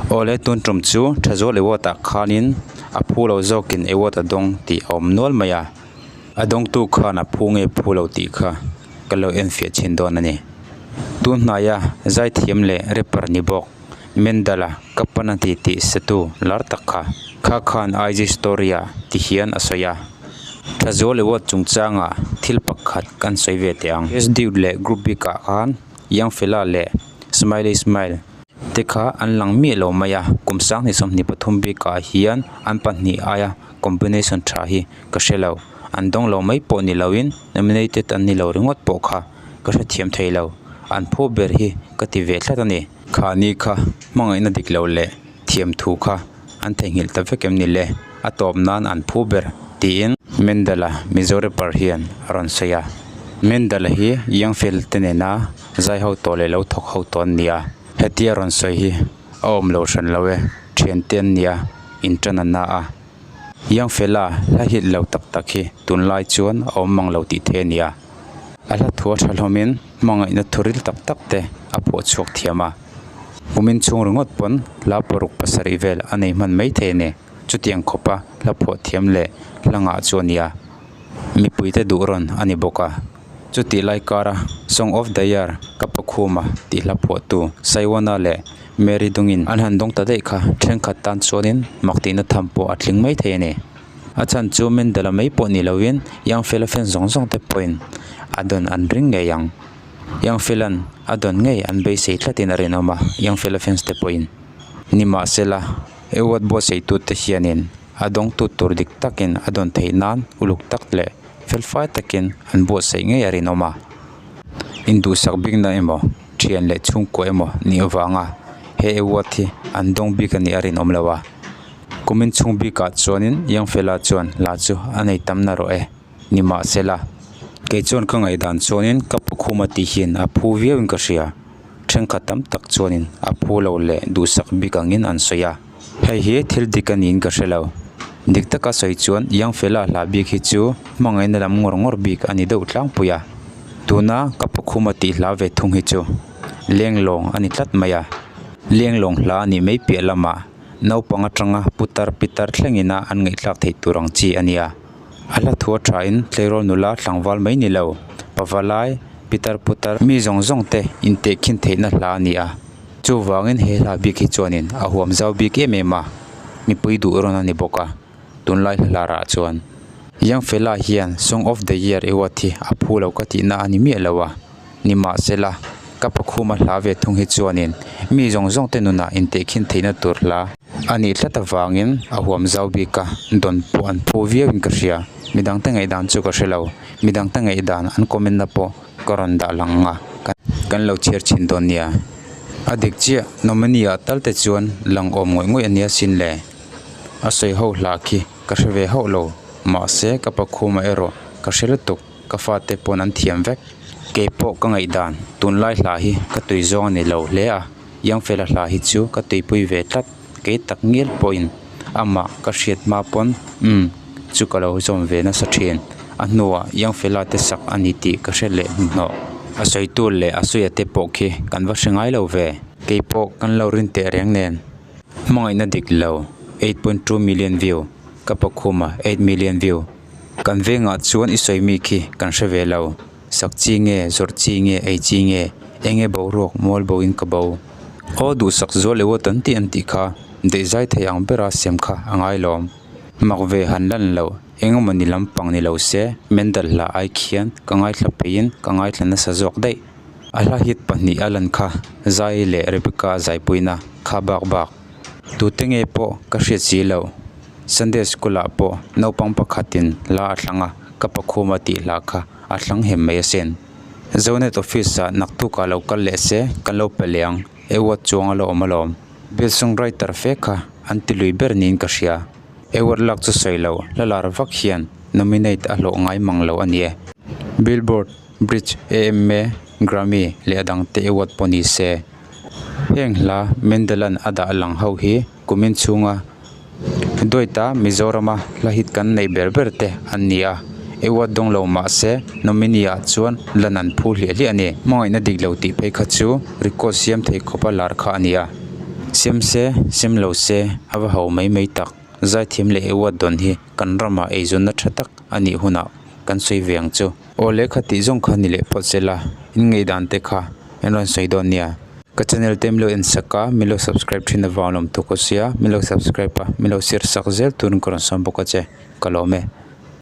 Awle tun tum chu Thazual Award ah khanin a phu lo zawkin award a dawng tih a awm nual mai a, a dawngtu khan a phu nge phu lo tih kha ka lo enfiah chhin dawn a ni. Tun hnaia zaithiam leh rapper ni bawk Mendala ka pan a ti tih satu lar tak kha kha khan IG story ah ti hian a sawi a. Thazual Award chungchangah thil pakhat kan sawi ve teh ang. Best Dude leh Group bikah khan Young Fella leh Smiley Smile te kha an lang miah lo mai a, kum 2023 bikah hian an pahnih aia combination tha hi ka hre lo. An dawng lo mai pawh ni loin nominated an ni lo ringawt pawh kha ka hrethiam thei lo. An phu ber hi ka ti ve tlat a ni. Khani kha hmangaihna dik lo leh thiam thu kha an theihnghilh ta vek em ni le? A tawp nan an phu ber tiin Mendel-a Mizo rapper hian a rawn sawi a. Mendel-a hi Young Fel te nena zai ho tawh leh lo thawk ho tawh an ni a. Hetia rawn sawi hi a awm lo hran lo e, thiante an nia, intan a na a. Young Fela hla hit lo tak tak hi tunlai chuan a awm mang lo tih theih a ni a. A hla thu a tha hlawmin hmangaihna thu ril tak tak te a phuah chhuak thiam a. Kumin chhung ringawt pawn hla paruk pasarih vel a nei hman mai thei a ni. Chutiang khawpa hla phuah thiam leh hla ngah chu a ni a. Mipuite duh rawn a ni bawk a. Chutih lai kara Song of the Year ka Pakhuma tih hla phuahtu Saiwana leh Mary Dungin an han dawng ta daih kha thenkhat tan chuanin mak tihna tham pawh a tling mai thei a ni. A chhan chu Mendela mai pawh ni loin Young Fella fan zawng zawng te pawhin a dawn an ring ngei ang. Young Fella'n a dawn ngei an beisei thlatin a rinawm a, Young Fella fans te pawhin. Nimahsela, award buatsaitute hianin a dawngtu tur dik takin a dawn theih nan uluk tak leh felfai takin an buatsaih ngei a rinawm a. Induhsak bikna emaw, thian leh chhungkua emaw nih avanga he award hi an dawng bik a nih a rinawm lo a. Kumin chhung bikah chuanin Young Fella chuan hla chu a nei tam na rawh e, nimahsela. Kei chuan ka ngaihdan chuanin ka pakhuma tih hian a phu viauin ka hria. Thenkhat tam tak chuanin a phu lo leh duhsak bik angin an sawi a. Hei hi thil dik a niin ka hre lo. Dik taka sawi chuan Young Fella hla bik hi chu hmangaihna lam ngawr ngawr bik a ni deuh tlangpui a. Tuna ka pakhuma tih hla ve thung hi chu lenglawng a ni tlat mai a. Lenglawng hla a nih mai piah lamah Naupang atanga putar pitar thlengin a an ngaihthlak theih tur ang chi a nia. A hla thu a thain tleirawl nula tlangval mai ni lo, pavalai, pitar putar mi zawng zawng te intehkhin theihna hla a ni a. Chuvangin he hla bik hi chuanin a huam zau bik em em a, mipui duh rawn a ni bawk a, tunlai hla hlarah chuan. Young Fella hian Song of the Year award hi a phu lo ka tihna a ni miah lo a. Nimahsela, ka pakhuma hla ve thung hi chuanin mi zawng zawng te nunah intehkhin theihna tur hla a nih tlat avangin a huam zau bik a, dawn pawh an phu viauin ka hria. Midangte ngaihdan chu ka hre lo, midangte ngaihdan an comment na pawh ka rawn dah lang ang a, kan lo chhiar chhin dawn nia. A dik chiah, nominee ah tal te chuan lang awm ngawih ngawih a nia sin le. A sawi ho hla khi ka hre ve hauh lo, mahse ka pakhuma erawh ka hre lutuk. Ka fate pawn an thiam vek. Keipawh ka ngaihdan, tunlai hla hi ka tui zawng a ni lo hle a, Youngfella hla hi chu ka tuipui ve tlat, kei tak ngial pawhin amah ka hriat hma pawn umm chu ka lo zawm ve nasa thin. A hnuah Youngfella te sak a ni tih ka hre leh hnuhnawh. A sawitu leh a suia te pawh khi kan va hre ngai lo ve. Keipawh kan lo rin teh reng nen. Hmangaihna dik lo, 8.2 million view, ka pakhuma 8 million view. Kan vengah chuan i sawi mi khi kan hre ve lo. Sak chi nge, zawrh chi nge, ei chi nge, eng nge boruak mual bo in ka bo. Aw duhsak zual emaw tan tih an tih kha daihzai thei ang bera sem kha a ngai lawm. Mak ve han lan loh, eng emaw ni lampang ni lo se, Mendal hla ai khian ka ngaithla peihin ka ngaithla nasa zawk daih. A hla hit pahnih a lan kha, Zai leh Rebecca zaipuina kha bak bak. Tute nge pawh ka hriat si loh. Sunday school ah pawh naupang pakhatin hla a thlang a, ka pakhuma tih hla kha a thlang hem mai asin. Zonet office ah naktuk ah lo kal leh se kan lo pe leh ang, award chuang a la awm alawm. Bill songwriter fe kha an ti lui ber niin ka hria. Award lak chu sawi lo, hla lar vak hian nominate a hlawh ngai mang lo a ni e. Billboard, Bridge, AMA, Grammy leh a dangte award pawh ni se. Heng hla Mendelan a dah lang ho hi Kumin chhunga Duaita Mizorama hla hit kan neih ber ber te an ni a, award dawng lo mah se nominee ah chuan lan an phu hliah hliah a ni. Hmangaihna dik lo tih phei kha chu record siam thei khawpa lar kha a ni a. Sem se, sem lo se, a va ho mai mai tak. Zaithiam leh award dawn hi kan ramah eizawnna tha tak a nih hunah kan sawi ve ang chu. Aw lehkha tih zawng kha ni leh phawt se la, in ngaihdan te kha in rawn sawi dawn nia. Ka channel te min lo en sak a, min lo subscribe thin avang lawm tuk aw sia, min lo subscribe a, min lo share sak zel turin ka rawn sawm bawk a che, ka lawm e.